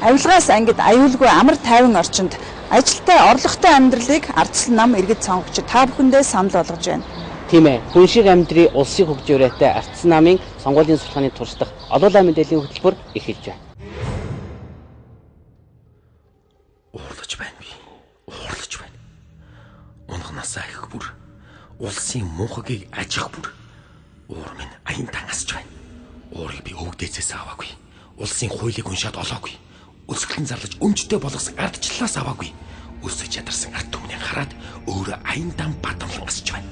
Авилгаас ангид аюулгүй амар тайван орчинд ажилтай орлоготой амьдралыг ардчилсан нам иргэд сонгогч та бүхэндээ санал болгож байна. Тийм ээ. Хүн шиг амьдрий улсын хөгжөөрөөтэй ардчилсан намын сонгуулийн судалгааны туршлага олуулаа мэдээллийн хөтөлбөр эхэлж байна. Уурлаж байна би. Уурлаж байна. Унганасаа их бүр улсын мунхагийг ажих бүр уур минь аян тан асч байна. Уурыг би өвгдээсээс аваагүй. Улсын хуулийг уншаад олоогүй. Өсгөлэн зарлаж өмчтэй болгосон ардчлалаас аваагүй. Өсөж ядарсан ард түмнийг хараад өөрөө аян дан бадамлан асч байна.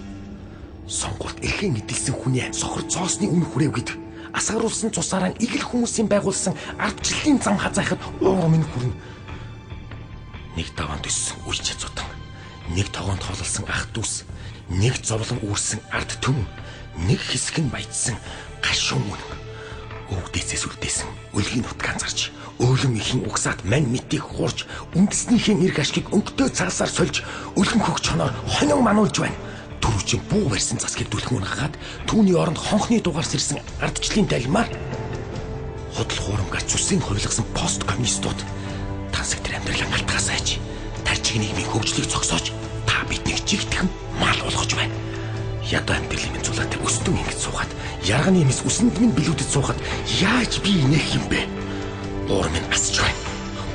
Сонгуульд эрхэн эдэлсэн хүний сохор зоосны үн хүрээв гэдэг асааруулсан цусаараа игэл хүмүүсийн байгуулсан ардчлалын зам хазайхад уур минь хүрнэ. Нэг даваанд өссөн үе чацуутан, нэг тогоонд хоололсон ах дүүс, нэг зовлон үүрсэн ард түмэн, нэг хэсэг нь баяжсан гашуун үнэн. Өвгдээсээс үлдээсэн өлгийн нутг анзарч, өөлөн ихэн угсаат мань мэтийг хуурч, үндэснийхээ эрх ашгийг өнгөтэй цаасаар сольж, өлгөн хөх чоноор хонин мануулж байна. Төрүүчин буу барьсан засгийг түлхэн унахаад түүний оронд хонхны дугаарс ирсэн ардчлалын далимаар худал хуурамгаар зүсийг хувилгасан пост коммунистууд тансаг тэр амьдралаа галтгаас айж тарчиг нийгмийн хөгжлийг зогсоож та биднийг жигтгэн мал болгож байна. Ядуу амьдралын минь зулаатай өстөн ингэж суугаад ярганы эмс үсэнд минь билүүдэд суухад яаж би инех юм бэ? Уур минь асч байна.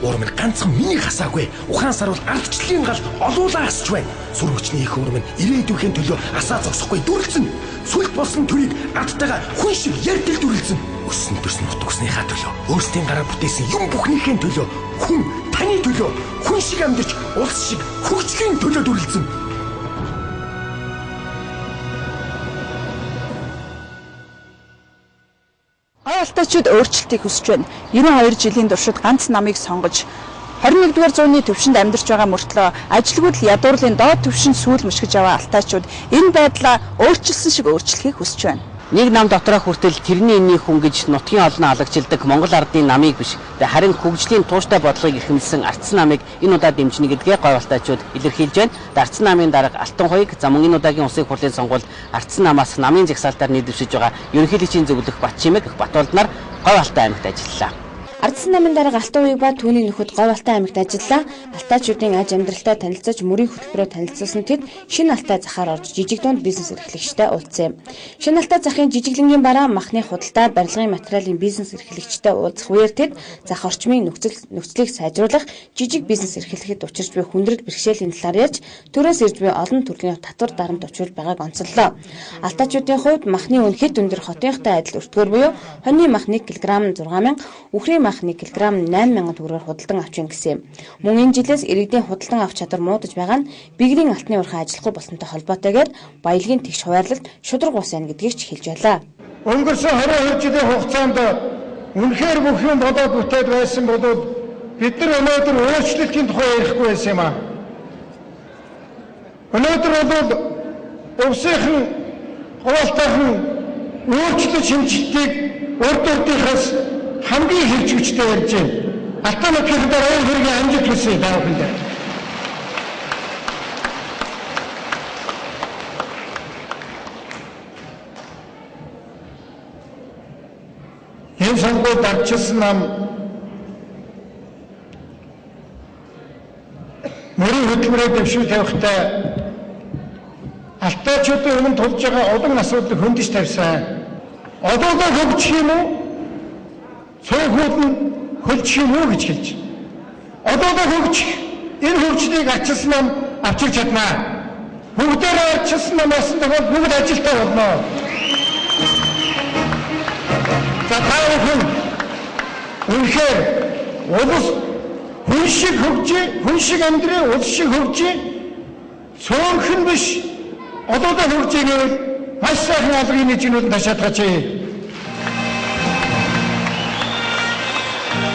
Уур минь ганцхан миний хасаагүй. Ухаан саруул ардчлалын гал олуулаа асч байна. Сүргүчний их уур минь ирээдүйнхээ төлөө асаа зогсохгүй дүрлцэн. Сүлд болсон төрийг ардтайгаа хүн шиг ярьдэл дүрлцэн. Өссөн төрсөн нутг усныхаа төлөө, өөрсдийн гараар бүтээсэн юм бүхнийхээ төлөө, хүн таны төлөө хүн шиг амьдарч улс шиг хөгжлийн төлөө дүрлцэн. Алтайчууд өөрчлөлтийг хүсэж байна. 92 жилийн туршид ганц намыг сонгож 21-р зууны төвшөнд амьдарч байгаа мөртлөө ажилгүйдэл ядуурлын доод төвшин сүүл мөшгөж аваа алтайчууд энэ байдлаа өөрчилсөн шиг өөрчлөхийг хүсэж байна. Нэг нам дотроо хүртэл тэрний энэний хүн гэж нутгийн олон алагчилдаг Монгол ардын намыг биш, харин хөгжлийн тууштай бодлогыг эрхэмлсэн ардсан намыг энэ удаа дэмжинэ гэдгээ говь алтайчууд илэрхийлж байна. Ардсан намын дарга Алтанхуйг за мөн энэ удаагийн улсын хурлын сонгуульд ардсан намаас намын жагсаалтаар нийлэмшиж байгаа ерөнхийлөгчийн зөвлөх Батчимэг Батулднаар Говь Алтай аймагт ажиллалаа. Ардсан намын дарга Алтанхуйг ба түүний нөхөд Говь Алтай аймагт ажиллалаа. Алтайчуудын аж амьдралтай танилцаж, мөрийн хөтөлбөрөөр танилцуулсан тэд Шинэ Алтай захаар орж жижиг дунд бизнес эрхлэгчтэй уулзсан юм. Шинэ Алтай захын жижиглэнгийн бараа махны худалдаа, барилгын материалын бизнес эрхлэгчтэй уулзах үеэр тэд зах орчмын нөхцөлийг сайжруулах, жижиг бизнес эрхлэхэд учирч буй хүндрэл бэрхшээлийн талаар ярьж, төрөөс ирж буй олон төрлийн татвар дарамт учруулж байгааг онцоллоо. Алтайчуудын хувьд махны үн хэд өндөр хотынхтай адил өртгөөр буюу хоньны мах 1 кг 6000, үхрийн мах 1 кг 8000 төгрөгөөр худалдан авч байна гэсэн юм. Мөн энэ жилээс иргэдийн худалдан авах чадвар муудаж байгаа нь бигрийн алтны урхаа ажиллахгүй болсонтой холбоотойгоор баялагын тэгш хуваарлалт шударга ус байна гэдгийг ч хэлж байлаа. Өнгөрсөн 22 жилийн хугацаанд үнэхээр бүх юм болоод бүтээд байсан бол бид нар өнөөдөр өөрчлөлтийн тухай ярихгүй байсан юм аа. Өнөөдөр бол увсынхан говьтайхан өөрчлөлт шинжилтийг урд урдынхаас хамгийн хэрэгжүүлжтэй ярьж байна. Алтай нутгийн дээр оюун хэргийн амжилт хүсье та бүхэнд. Энэ сонгуульд ардчилсан нам мөрийн хөтөлбөрөөр дэвшүүл тавихтай алтайчуудын өмнө тулж байгаа олон асуудлыг хөндөж тавьсан. Олоолаа хөгжих юм уу? Цөөхүүд нь хөлжих юм уу гэж хэлж. Олоолаа хөгжих, энэ хөгжлийг ардчилсан нам авчирч чадна. Бүгдээрээ ардчилсан нам болсон тохиолдолд бүгд ажилтаа болно. За та бүхэн үнэхээр улс хүн шиг хөгжий, хүн шиг амьдрий, улс шиг хөгжий, цөөхөн биш олоолаа хөгжий гэвэл маш сайхан алгын нэгжнүүд ташаадгач.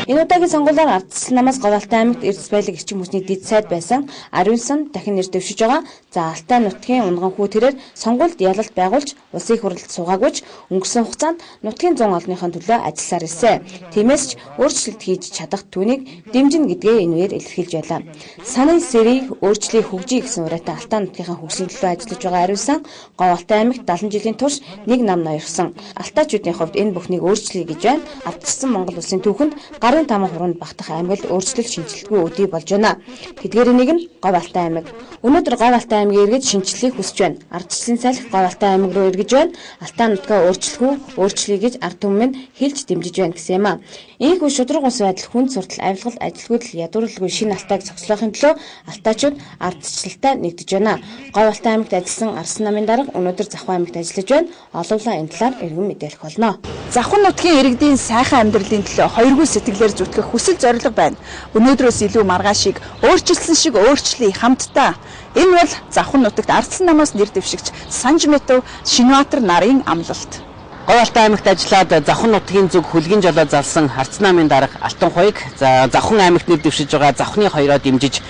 Энэ удаагийн сонгуулиар ардчилсан намаас Говь Алтай аймагт Эрдэс баялаг эрчим хүчний дэд сайд байсан Ариунсан дахин нэр дэвшиж байгаа. За Алтай нутгийн унган хүү тэрээр сонгуульд ялалт байгуулж улсын их хурлд суугаагүйч өнгөрсөн хугацаанд нутгийн зун олныхон төлөө ажилласаар ирсэн. Тиймээс ч өөрчлөлт хийж чадах түүнийг дэмжинэ гэдгээ энэ үеэр илэрхийлж байлаа. Санал сэрийг өөрчлөе хөгжий гэсэн уриатай Алтай нутгийнхаа хөгжлийн төлөө ажиллаж байгаа Ариунсан Говь Алтай аймагт 70 жилийн турш нэг нам ноёрхсон. Алтайчуудын хувьд энэ бүхнийг өөрчлөе гэж байна. Ардчилсан Монгол улсын түүхэнд Гарын таман хуруунд багтах аймагт өөрчлөлт шинэчлэлтгүй өдий болж байна. Тэдгээрийн нэг нь Говь Алтай аймаг. Өнөөдөр Говь Алтай аймгийн иргэд шинэчлэлийг хүсэж байна. Ардчлалын салхи Говь Алтай аймаг руу эргэж байна. Алтай нутгаа өөрчлөх үү, өөрчлөе гэж ард түмэн хэлж дэмжиж байна гэсэн юм а. Ийхүү шударга ус байдал хүнд суртал авилгал ажилгүйдэл ядуурлалгүй шинэ Алтайг зогслоохын төлөө алтайчууд ардчлалтай нэгдэж байна. Говь Алтай аймагт ажилласан Арсан намын дарга өнөөдөр Завхан аймагт ажиллаж байна. Оловлаа энэ талаар эргэн мэдээлэх болно. Завхан нутгийн иргэдийн сайхан амьдралын төлөө хоёргүй сэтгэлээр зүтгэх хүсэл зорилго байна. Өнөөдрөөс илүү маргаашийг өөрчилсөн шиг өөрчлөе хамтдаа. Энэ бол Завхан нутагт Ардсан намаас нэр дэвшигч Санжметов Шинбаатар нарын амлалт. Говь Алтай аймагт ажиллаад Завхан нутгийн зүг хөлгийн жолоо залсан Ардсан намын дарга Алтанхуйг Завхан аймагт нэр дэвшиж байгаа Завхны хоёроо дэмжиж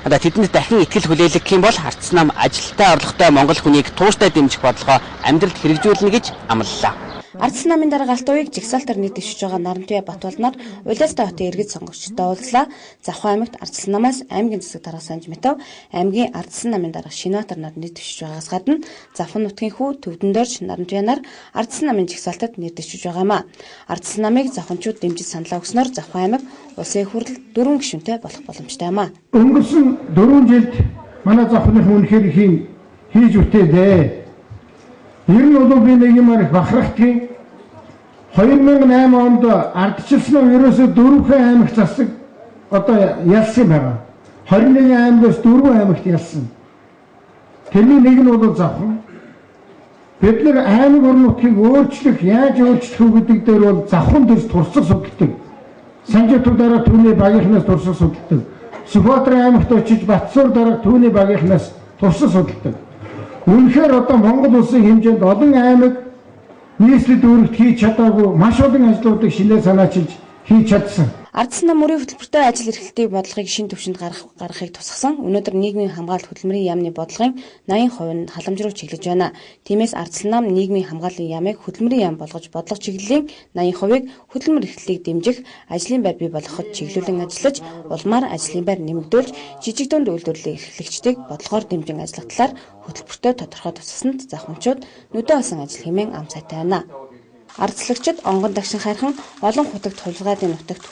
одоо тэдэнд дахин итгэл хүлээлгэх юм бол Ардсан нам ажилттай орлоготой монгол хүнийг тууштай дэмжих бодлогоо амьдралд хэрэгжүүлнэ гэж амлалаа. Ардсан намын дарга Алтууыг жагсаалтаар нэр дэвшиж байгаа Нарантуяа Батболноор Улаастай хотын иргэд сонгогчтой уулзлаа. Завхан аймагт Ардсан намаас аймгийн засаг дарга Санжметов, аймгийн Ардсан намын дарга Шинбаатар нар нэр дэвшиж байгаагаас гадна Завхан нутгийн хүү Төвдөн дорж Нарантуяа нар Ардсан намын жагсаалтад нэр дэвшиж байгаа юм а. Ардсан намыг завханчууд дэмжиж саналаа өгснөөр Завхан аймаг улсын их хурлд 4 гишүүнтэй болох боломжтой юм а. Өнгөрсөн 4 жилд манай завхныхан үнэхээр их юм хийж бүтээлээ. Ер нь бол би нэг юм арих бахархдгийг 2008 онд ардчилсан ерөөсөө 4 аймагт засаг одоо ялсан байгаа. 21 аймагаас 4 аймагт ялсан. Тэрний нэг нь бол Завхан. Бид нар аймаг орон нутгийг өөрчлөх, яаж өөрчлөх вэ гэдэг дээр бол Завхан дэс туршлага судалдаг. Санжитов дараа түүний багийнхнаас туршлага судалдаг. Сүхбаатар аймагт очиж Батсуур дарга түүний багийнхнаас туршлага судалдаг. Үнэхээр одоо Монгол улсын хэмжээнд олон аймаг нийслэл дүүрэгт хийж чадаагүй маш олон ажлуудыг шинээр санаачилж хийж чадсан. Ардсан нам мөрийн хөтөлбөртэй ажил эрхлэлтийг бодлогыг шин түвшинд гаргахыг тусгасан. Өнөөдөр нийгмийн хамгаалалт хөдөлмөрийн яамны бодлогын 80% нь халамж руу чиглэж байна. Тиймээс Ардсан нам нийгмийн хамгааллын яамыг хөдөлмөрийн яам болгож бодлого чиглэлийн 80%-ийг хөдөлмөр эрхлэлтийг дэмжих, ажлын байр бий болгоход чиглүүлэн ажиллаж, улмаар ажлын байр нэмэгдүүлж, жижиг дунд үйлдвэрлэлийн эрхлэгчдийг бодлогоор дэмжин ажиллах талаар хөтөлбөртөө тодорхой тусгасанд завханчууд нүдэн олсон ажил хэмээн ам сайтай байна. Ардчлагчид онгон дагшин хайрхан олон хутагт хувилгаадын нутагт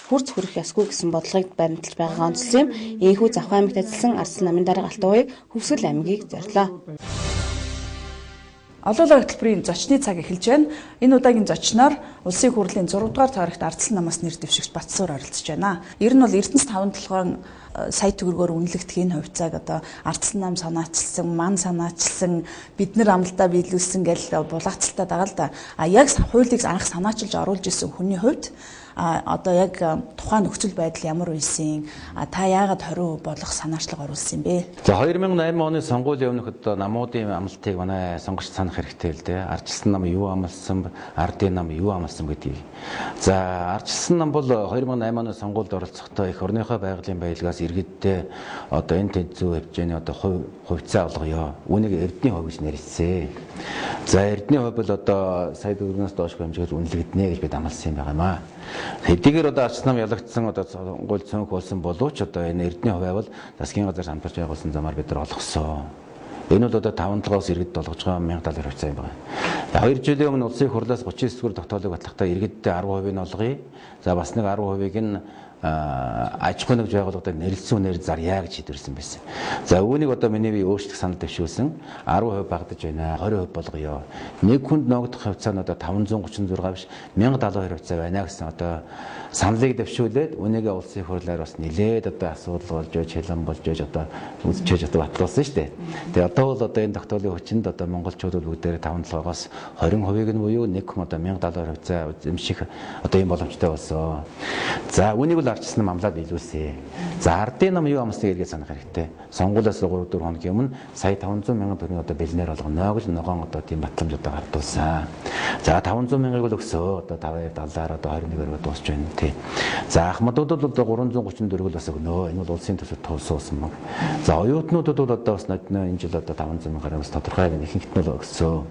хурц хүрэх ёсгүй гэсэн бодлогыг баримталж байгаагаа онцлсон юм. Ийхүү Завхан аймагт ажилласан Ардсан намын дарга Алтууыг Хөвсгөл аймгийг зорилоо. Олоолаа хөтөлбөрийн зочны цаг эхэлж байна. Энэ удаагийн зочноор Улсын хурлын 6 дугаар таарагт Ардсан намаас нэр дэвшигч Батсуур оролцож байна. Ер нь бол Эрдэнэс 5 толгойн сая төгрөгөөр үнэлэгдэх энэ хувьцааг одоо Ардсан нам санаачилсан, ман санаачилсан, бид нар амлалтаа биелүүлсэн гэж булаацалтай байгаа л да. А яг хуулийг анх санаачилж оруулж исэн хүний хувьд одоо яг тухайн нөхцөл байдал ямар байсан, та яагаад 20% болох санаачлага оруулсан юм бэ? За 2008 оны сонгуулийн өмнөх одоо намуудын амлалтыг манай сонгогч санах хэрэгтэй л дээ. Ардчилсан нам юу амласан, ардын нам юу амласан гэдгийг. За ардчилсан нам бол 2008 оны сонгуульд оролцохдоо эх орныхоо байгалийн баялагаас иргэддээ одоо энэ тэнцүү хэмжээний одоо хувьцаа олгоё. Үүнийг эрдний хувь гэж нэрлэсэн. За эрдний хувь бол одоо сая төгрөгнөөс доош хэмжээгээр үнэлэгдэнэ гэж бид амласан юм байна маа. Хэдийгээр одоо Ардсан нам ялагдсан одоо сонгуул цөөнх болсон боловч одоо энэ эрдний хувиа бол засгийн газар самтарч байгуулсан замаар бид нар олгосон. Энэ бол одоо 5 толгоос иргэд олгож байгаа 1070 хувьцаа юм байна. 2 жилийн өмнө улсын хурлаас 39 дугаар тогтоолыг батлахдаа иргэддээ 10% нь олгоё. За бас нэг 10%-ыг нь аж ахуйн нэгж байгууллагуудад нэрлсэн үнээр зарья гэж шийдвэрлсэн байсан. За үүнийг одоо миний бие өөрчлөх санал дэвшүүлсэн 10% багадаж байна. 20% болгоё. Нэг хүнд ногдох хувьцаа нь одоо 536 биш 1072 хувьцаа байна гэсэн одоо саналыг дэвшүүлээд үүнийг улсын хурлаар бас нэлээд одоо асуудал болж байж, хялан болж байж одоо үзчихэж одоо батлуулсан шүү дээ. Тэгээ одоо бол одоо энэ тогтоолын хүчинд одоо монголчууд бол бүгдээрээ 5 толгоогоос 20%-ыг нь буюу нэг хүн одоо 1072 хувьцаа эзэмших одоо ийм боломжтой болсон. За үүнийг бол Ардчилсан нам амлаад биелүүлсэн. За ардын нам юу амласныг эргээд санах хэрэгтэй. Сонгуулиас 3-4 хоногийн өмнө сая 500 мянган төгрөгийн одоо бэлнээр олгоно гэж ногоон одоо тийм батламж одоо гардуулсан. За 500 мянгаыг бол өгсөө. Одоо 5 70-аар одоо 21-ээр дуусч байна тий. За ахмадуудад бол одоо 334 бол бас өгнө. Энэ бол улсын төсөв тулсуусан мөн. За оюутнуудад бол одоо бас нодно энэ жил одоо 500 мянгаар бас тодорхой ихэнхт нь бол өгсөө.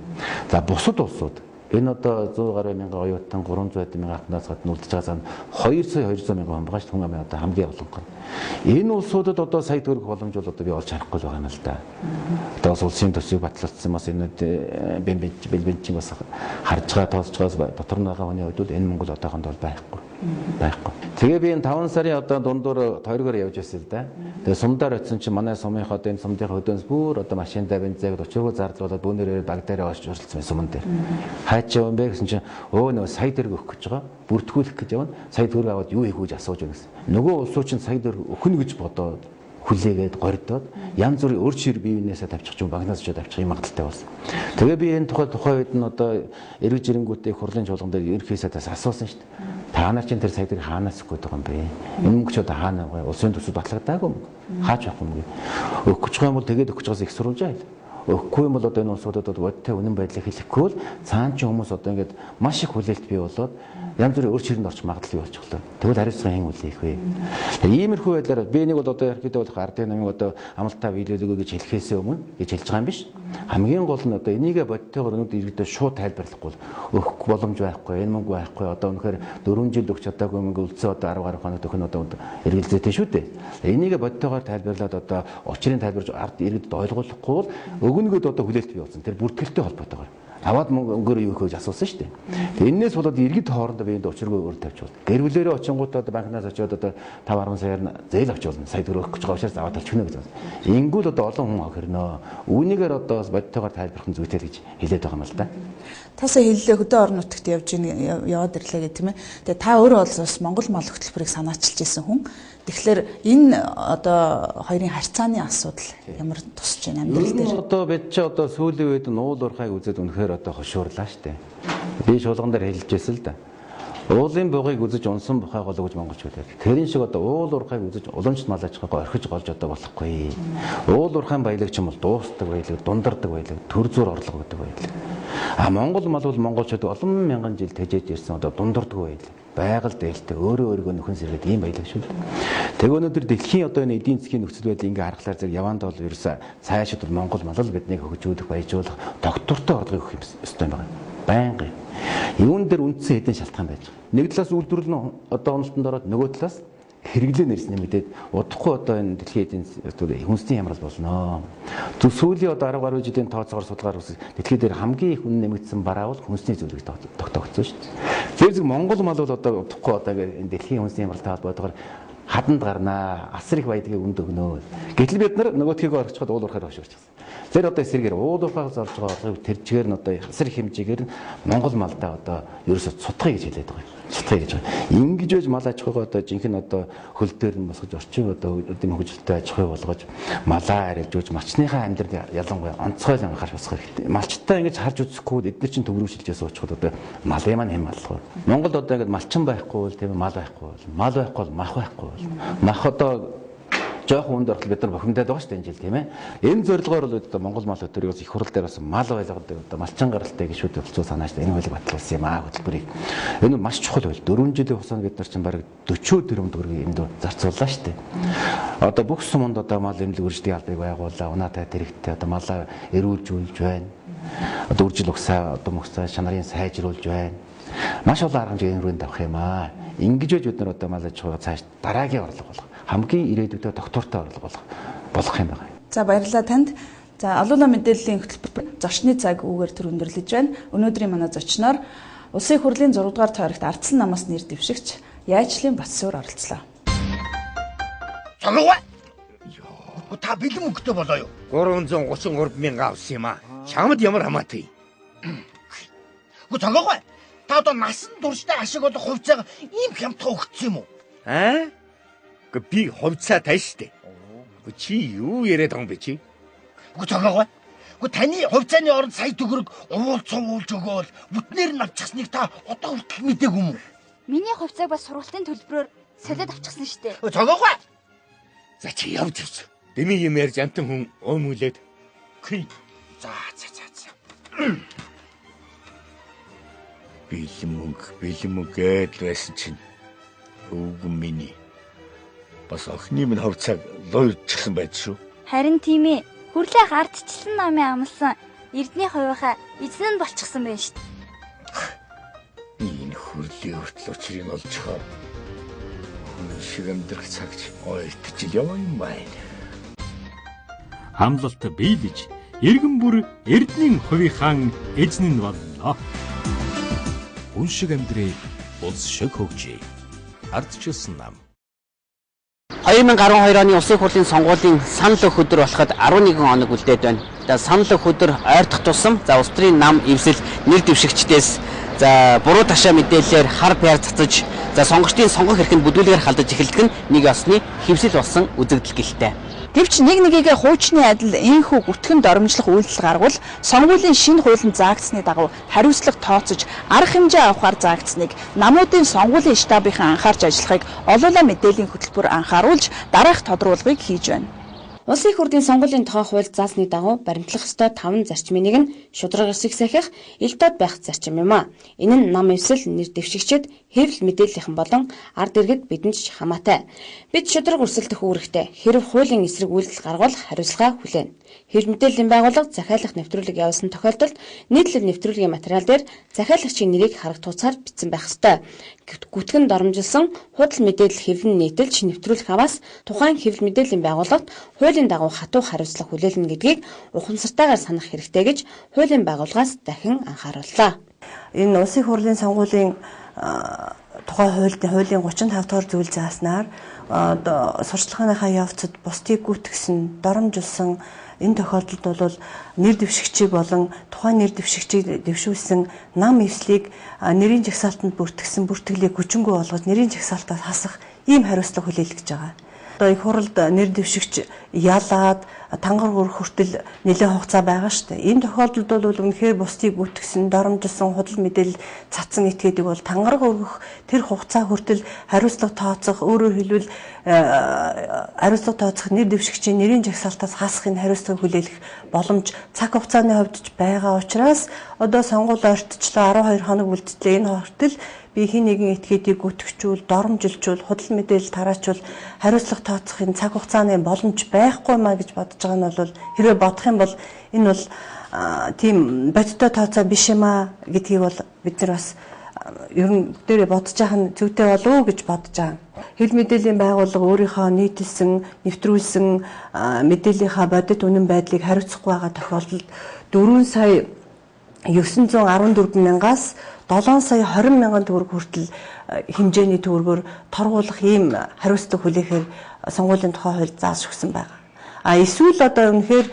За бусад улсууд Энэ одоо 100 гаруй мянган оюутан 300 мянган ахмадаас гадна үлдэж байгаа зам 2 сая 200 мянган хүн байгаа шүү дээ. Хүн амын одоо хамгийн олон. Энэ улсуудад одоо сая төгрөг боломж бол одоо би олж харахгүй л байгаа юм л да. Одоо бас улсын төсвийг батлуулсан бас энэ бэлбэнчин бас харж байгаа тооцож байгаа дотор нь байгаа хүний хувьд бол энэ мөнгө л одоохондоо бол байхгүй. Байхгүй. Тэгээ би энэ 5 сарын одоо дундуур тойргоор явж байсан л да. Тэгээ сумдаар очисон чинь манай сумынхаа одоо энэ сумдынхаа хөдөөнс бүр одоо машиндаа бензээг учиргүй зарлуулаад бүүнээрээ баг дээр очиж уралцсан байсан суман дээр. Хайч явсан бэ гэсэн чинь өө нөгөө сая төгрөг өгөх гэж байгаа. Бүртгүүлэх гэж явна. Сая төгрөг аваад юу хийх вэ гэж асууж байна гэсэн. Нөгөө улсууд чинь сая төгрөг өгнө гэж бодоод хүлээгээд гордоод янз бүрийн өөр чир бие биенээсээ тавьчих юм банкнаас очиод авчих юм магадaltaй болсон. Тэгээ би энэ тухай үед нь одоо эргэж ирэнгүүтээ их хурлын чуулган дээр ерөнхий сайдаас асуусан шүү дээ. Та нар чинь тэр сая төгрөг хаанаас өгөх гээд байгаа юм бэ? Энэ мөнгө ч одоо хаана вэ? Улсын төсөв батлагдаагүй юм. Хаач авах юм гээ. Өгөх гэж байгаа юм бол тэгээд өгөх гэж байгаас их сурвалжаа хэл. Өгөхгүй юм бол одоо энэ улсуудад бодтой үнэн байдлыг хэлэхгүй бол цаан чинь хүмүүс одоо ингээд маш их хүлээлт бий болоод янз бүрийн өөр чирэнд орчих магадлал бий болчихлоо. Тэгвэл хариуцлага хэн хүлээх вэ? Иймэрхүү байдлаар би нэг бол одоо ерөнхийдөө болох ардын намыг одоо амлалтаа биелүүлээгүй гэж хэлэхээсээ өмнө гэж хэлж байгаа юм биш. Хамгийн гол нь одоо энийгээ бодтойгоор өнөөдөр иргэдэд шууд тайлбарлахгүй бол өгөх боломж байхгүй, энэ мөнгө байхгүй. Одоо үнэхээр 4 жил өгч чадаагүй мөнгө үлдсэн одоо 10 гаруй хоног төхөн одоо эргэлзээтэй шүү дээ. Энийгээ бодтойгоор тайлбарлаад одоо учрыг тайлбарж ард иргэдэд ойлгуулахгүй бол өгнөгөөд одоо хүлээлт бий болсон. Тэр бүртгэлтэй холбоотойгоор аваад мөнгөөр юу хийх гэж асуусан шүү дээ. Тэгээ энээс болоод иргэд хоорондоо биеинд учиргүй өөр тавьчихвал. Гэр бүлээрээ очингуудаа одоо банкнаас очиод одоо 5 10 саяар зээл авч болно. Сая төгрөг өгөх гэж байгаа учраас аваад олчихно гэж байна. Ингүүл одоо олон хүн охирноо. Үүнийгээр одоо бас бодтойгоор тайлбарх нь зүйтэй гэж хэлээд байгаа юм л да. Тасаа хэллээ хөдөө орон нутагт явж яваад ирлээ гэх тийм ээ. Тэгээ та өөрөө бол бас Монгол мал хөтөлбөрийг санаачилж исэн хүн. Тэгэхээр энэ одоо хоёрын харьцааны асуудал ямар тусч байна амьдрал дээр? Одоо бид чи одоо сүүлийн үед нуул уурхайг үзээд үнэхээр одоо хошуурлаа штэ. Би чуулган дээр хэлж байсан л да. Уулын бугыг үзэж унсан бухайг бол гэж монголчууд хэлдэг. Тэрэн шиг одоо уул уурхайг үзэж уламжлалт мал аж ахуйг орхиж голж одоо болохгүй. Уул уурхайн баялаг ч юм бол дуустдаг баялаг, дундардаг баялаг, төр зуур орлого гэдэг баялаг. А монгол мал бол монголчууд олон мянган жил тэжээж ирсэн одоо дундардаг баялаг. Байгаль дээлтэй өөрөө өөрийгөө нөхөн сэргээд ийм баялаг шүү дээ. Тэгээ өнөөдөр дэлхийн одоо энэ эдийн засгийн нөхцөл байдлыг ингээ харахлаар зэрэг яванд бол ерөөсөө цаашид бол монгол мал л биднийг хөгжүүлэх, баяжуулах, тогтвортой орлогыг өгөх юм ёстой юм байна. Байнгын. Юун дээр үндсэн хэдэн шалтгаан байж байгаа. Нэг талаас үйлдвэрлэл нь одоо уналтанд ороод нөгөө талаас хэрэглээ нэрс нэмэгдээд удахгүй одоо энэ дэлхийн эдийн засгийн хүнсний хямрал болно. Зүг сүүлийн одоо 10 гаруй жилийн тооцоогоор судалгаар үс дэлхий дээр хамгийн их үнэ нэмэгдсэн бараа бол хүнсний зүйл гэж тогтоогдсон шүү дээ. Тэр зүг Монгол мал бол одоо удахгүй одоо энэ дэлхийн хүнсний хямралтай холбоотойгоор хаданд гарнаа, асар их баядгийг үнд өгнө. Гэтэл бид нар нөгөөдхийгөө орчиход уул уурхаар хошигдчихсан. Тэр одоо эсрэгээр уул уурхаас орж байгаа орлогыг тэр чигээр нь одоо асар их хэмжээгээр нь Монгол малдаа одоо ерөөсө цутгая гэж хэлээд байгаа юм. Цутгая гэж байгаа. Ингэж байж мал аж ахуйгаа одоо жинхэнэ одоо хөл дээр нь босгож орчин одоо өдөрийн хөгжилтэй аж ахуй болгож малаа арилжуулж малчныхаа амьдрал ялангуяа онцгой л анхаарч босгох хэрэгтэй. Малчтай ингэж харж үзэхгүй эдгээр чинь төврөө шилжээ суучихад одоо малын маань хэм маллах вэ? Монголд одоо ингэж малчин байхгүй бол тийм мал байхгүй бол мал байхгүй бол мах байхгүй бол мах одоо жоохон үнд ороход бид нар бухимдаад байгаа шүү дээ энэ жил тийм ээ. Энэ зорилгоор бол одоо Монгол мал хөтөлбөрийг бас их хурал дээр бас мал байлгадаг одоо малчин гаралтай гişүүд болцоо санааш энэ хуулийг батлуулсан юм аа хөтөлбөрийг. Энэ маш чухал хууль. 4 жилийн хугацаанд бид нар чинь бараг 40 тэрбум төгрөгийг энд зарцууллаа шүү дээ. Одоо бүх суманд одоо мал эмнэлэг үржлийн албыг байгууллаа. Унаатай тэрэгтэй одоо малаа эрүүлжүүлж байна. Одоо үржил угсаа одоо мөксөө чанарын сайжруулж байна. Маш олон арга хэмжээ энэ рүү давах юм аа. Ингэж байж бид нар одоо мал аж ахуйгаа цааш дараагийн орлого болох хамгийн ирээдүйдээ тогтвортой орлого болох юм байна. За баярлалаа танд. За олоолаа мэдээллийн хөтөлбөр зочны цаг үүгээр төр өндөрлөж байна. Өнөөдрийн манай зочноор Улсын их хурлын 6 дугаар тойрогт ардсан намаас нэр дэвшигч Яажлын Батсуур оролцлоо. Цогоо. Ёо, та бэлэн мөнгөтэй болоо юу? 333 мянга авсан юм аа. Чамд ямар хамаатай? Гү цогоо. Та одоо насан туршдаа ашиг болох хувьцааг ийм хямдхан өгсөн юм уу? Аа? Гэхдээ би хувьцаа тай штэ. Чи юу яриад байгаа юм бэ чи? Үгүй цогоогой. Үгүй таны хувьцааны оронд сая төгрөг уулц уулж өгөөл бүтнээр нь авчихсныг та одоо хүртэл мдээгүй юм уу? Миний хувьцааг бас сургалтын төлбөрөөр солиод авчихсан штэ. Цогоогой. За чи явж явж. Дэмий юм ярьж амтан хүн өмүүлээд. За за за за. Бэлэн мөнгө гэдэл байсан чинь өвгөн миний бас охины минь хувьцааг луйрчихсан байж шүү. Харин тийм ээ. Хүрлээх ардчилсан намын амлсан Эрдний хувийнхаа эзэн нь болчихсон байх шүү дээ. Энэ хүрлийн хүртэл учрыг олжхоор хүн шиг амьдрах цагч ойтжил яваа юм байна. Амлалт биелэж иргэн бүр Эрдний хувийнхаа эзэн нь боллоо. Хүн шиг амьдрий, улс шиг хөгжий. Ардчилсан нам. 2012 оны Улсын хурлын сонгуулийн санал өгөх өдөр болоход 11 хоног үлдээд байна. За санал өгөх өдөр ойртох тусам за улс төрийн нам эвсэл нэр дэвшигчдээс за буруу ташаа мэдээллээр хар пиар цацаж за сонгогчдын сонгох эрхэнд бүдүүлгээр халдаж эхэлдэг нь нэг ёсны хэвсэл болсон үзэгдэл гэлтэй. Гэвч нэг нэгийгээ хуучны адил энхүү гүтгэн доромжлох үйлдэл гаргавал сонгуулийн шинэ хуулинд заагдсаны дагуу хариуцлага тооцож арга хэмжээ авахар заагдсныг намуудын сонгуулийн штабынхан анхаарч ажиллахыг олуулаа мэдээллийн хөтөлбөр анхааруулж дараах тодруулгыг хийж байна. Улсын их хурлын сонгуулийн тухай хууль заасны дагуу баримтлах ёстой 5 зарчмын нэг нь шударга ёсыг сахих, ил дод байх зарчим юм а. Энэ нь нам эвсэл, нэр дэвшигчид, хэвлэл мэдээллийнхэн болон ард иргэд бидэнд ч хамаатай. Бид шударга өрсөлдөх үүрэгтэй. Хэрв хуулийн эсрэг үйлдэл гаргавал хариуцлага хүлээнэ. Хэвлэл мэдээллийн байгууллага захиалах нэвтрүүлэг явуулсан тохиолдолд нийтлэл нэвтрүүлгийн материал дээр захиалагчийн нэрийг харагдахуйцаар бичсэн байх ёстой. Гүтгэн доромжилсон худал мэдээлэл хэвлэн нийтэлж нэвтрүүлэх аваас тухайн хэвлэл мэдээллийн байгууллагт хуулийн дагуу хатуу хариуцлага хүлээлнэ гэдгийг ухамсартайгаар санах хэрэгтэй гэж хуулийн байгууллагаас дахин анхаарууллаа. Энэ Улсын их хурлын сонгуулийн тухай хуулийн 35 дугаар зүйл зааснаар сурталчилгааныхаа явцад бусдыг гүйтгсэн, доромжилсон энэ тохиолдолд бол нэр дэвшигчийг болон тухайн нэр дэвшигчийг дэвшүүлсэн нам эвслийг нэрийн жагсаалтанд бүртгэсэн бүртгэлийг хүчингүй болгож нэрийн жагсаалтаас хасах ийм хариуцлага хүлээлгэж байгаа. Одоо их хурлд нэр дэвшигч ялаад тангар өрөх хүртэл нэлээд хугацаа байгаа шүү дээ. Энэ тохиолдолд бол үнэхээр бусдыг гүйтгсэн, доромжилсон, худал мэдээлэл цацсан этгээдэг бол тангараг өргөх тэр хугацаа хүртэл хариуцлага тооцох, өөрөөр хэлбэл хариуцлага тооцох нэр дэвшигчийн нэрийн жагсаалтаас хасах энэ хариуцлагыг хүлээлгэх боломж цаг хугацааны хувьд ч байгаа учраас одоо сонгуул ойртчлоо 12 хоног үлдтлээ. Энэ хүртэл би хин нэгэн этгээдийг гүтгэжүүл, доромжилчүүл, худал мэдээлэл тараачвал хариуцлага тооцох энэ цаг хугацааны боломж байхгүй маа гэж бодож байгаа нь бол хэрвээ бодох юм бол энэ бол тийм бодиттой тооцоо биш юм аа гэдгийг бол бид нар бас ер нь дээрээ бодож байгаа нь зүйтэй болов уу гэж бодож байгаа. Хэвлэл мэдээллийн байгууллага өөрийнхөө нийтэлсэн, нэвтрүүлсэн мэдээллийнхаа бодит үнэн байдлыг хариуцахгүй байгаа тохиолдолд 4 сая 914 мянгаас 7 сая 20 мянган төгрөг хүртэл хэмжээний төгрөгөөр торгуулах ийм хариуцлага хүлээхээр сонгуулийн тухай хууль зааш өгсөн байгаа. А эсвэл одоо үнэхээр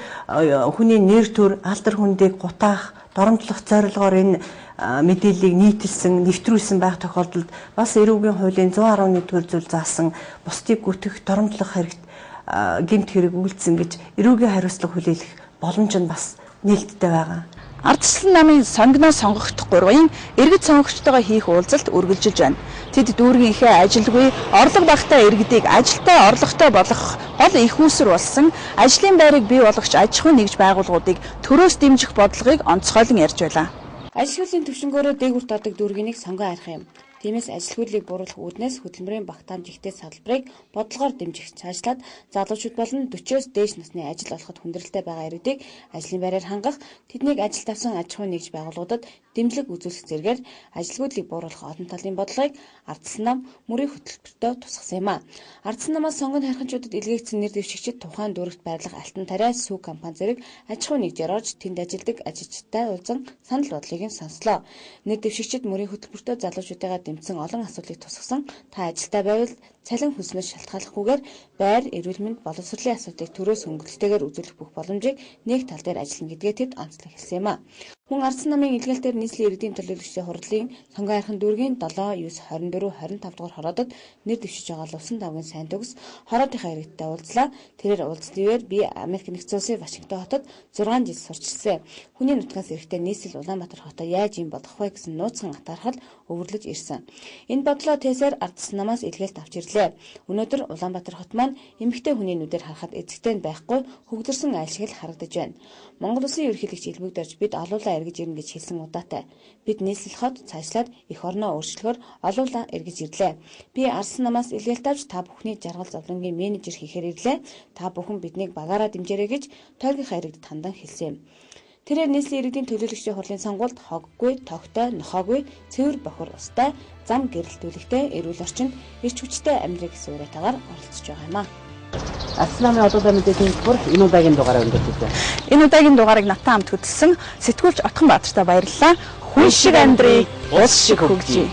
хүний нэр төр, алдар хүндийг гутаах, доромжлох зорилгоор энэ мэдээллийг нийтэлсэн, нэвтрүүлсэн байх тохиолдолд бас эрүүгийн хуулийн 111-р зүйл заасан бусдыг гүтгэх, доромжлох хэрэгт гэмт хэрэг үйлдсэн гэж эрүүгийн хариуцлага хүлээлгэх боломж нь бас нээлттэй байгаа. Ардчилсан намын сонгиноо сонгогдох гурвын иргэд сонгогчтойгоо хийх уулзалт үргэлжилж байна. Тэд дүүргийнхээ ажилгүй, орлого багатай иргэдийг ажилтай, орлоготой болгох гол их үүсвэр болсон ажлын байрыг бий болгогч аж ахуйн нэгж байгууллагуудыг төрөөс дэмжих бодлогыг онцгойлон ярьж байлаа. Ажил хөдлийн төвшнгөөрөө дээгүүрт ордог дүүргийнийг сонгон арих юм. Тиймээс ажил хөдлийг бууруулах үүднээс хөдөлмөрийн багтаамж ихтэй салбарыг бодлогоор дэмжих цаашлаад залуучууд болон 40-оос дээш насны ажил олоход хүндрэлтэй байгаа иргэдийг ажлын байраар хангах, тэднийг ажилд авсан аж ахуйн нэгж байгууллагуудад дэмжлэг үзүүлэх зэрэгээр ажилгүйдлийг бууруулах олон талын бодлогыг ардсан нам мөрийн хөтөлбөртөө тусгасан юм а. Ардсан намаас сонгон хайрханчуудад илгээгдсэн нэр дэвшигчид тухайн дүүрэгт байрлах Алтан тариа, Сүү компани зэрэг аж ахуйн нэгжээр орж тэнд ажилладаг ажилчдтай уулзан санал бодлыг нь сонслоо. Нэр дэвшигчид мөрийн хөтөлбөртөө залуучуудыгаа дэмжсэн олон асуудлыг тусгасан. Та ажилтаа байвал цалин хөлснөөс шалтгааллахгүйгээр байр, эрүүл мэнд, боловсролын асуудлыг төрөөс хөнгөлөлтөөр үзүүлэх бүх боломжийг нэг тал дээр ажиллана гэдгээ тэд онцлог хэлсэн юм а. Мөн Ардсан намын илгээлтээр нийслэлийн иргэдийн төлөөлөгчдийн хурлын Сонгон хайрхан дүүргийн 7, 9, 24, 25 дугаар хороодод нэр дэвшиж байгаа Лувсан давгийн сайн төгс хороодынхаа иргэдтэй уулзлаа. Тэрээр уулзсан үеэр би Америк нэгдсэн улсын Вашингтон хотод 6 жил сурчилсан. Хүний нутгаас ирэхдээ нийслэл Улаанбаатар хотоо яаж юм болгох вэ гэсэн нууцхан атаархал өвөрлөж ирсэн. Энэ бодлоо тээсээр Ардсан намаас илгээлт авч ирлээ. Өнөөдөр Улаанбаатар хот маань эмэгтэй хүний нүдээр харахад эзэгтэй нь байхгүй хөгдөрсөн айл шиг л харагдаж байна. Монгол улсын ерөнхийлөгч Элбэг дорж бид олуулаа эргэж ирнэ гэж хэлсэн удаатай. Бид нийслэл хот цаашлаад эх орноо өөрчлөхөөр олуулаа эргэж ирлээ. Би Ардсан намаас илгээлт авч та бүхний жаргал зовлонгийн менежер хийхээр ирлээ. Та бүхэн биднийг багаараа дэмжээрэй гэж тойргийнхаа иргэдэд хандан хэлсэн юм. Тэрээр нийслэлийн иргэдийн төлөөлөгчдийн хурлын сонгуульд хоггүй, тогтой, нохоогүй, цэвэр бохир устай, зам гэрэлтүүлэгтэй, эрүүл орчинд эрч хүчтэй амьдрах гэсэн уриатаагаар оролцож байгаа юм а. Ардсан намын олуулаа мэдээллийн хөтөлбөр энэ удаагийн дугаараа өндөрлөж байна. Энэ удаагийн дугаарыг надтай хамт хөтлсөн сэтгүүлч Отхон Баатартай баярлалаа. Хүн шиг амьдрий, улс шиг хөгжий.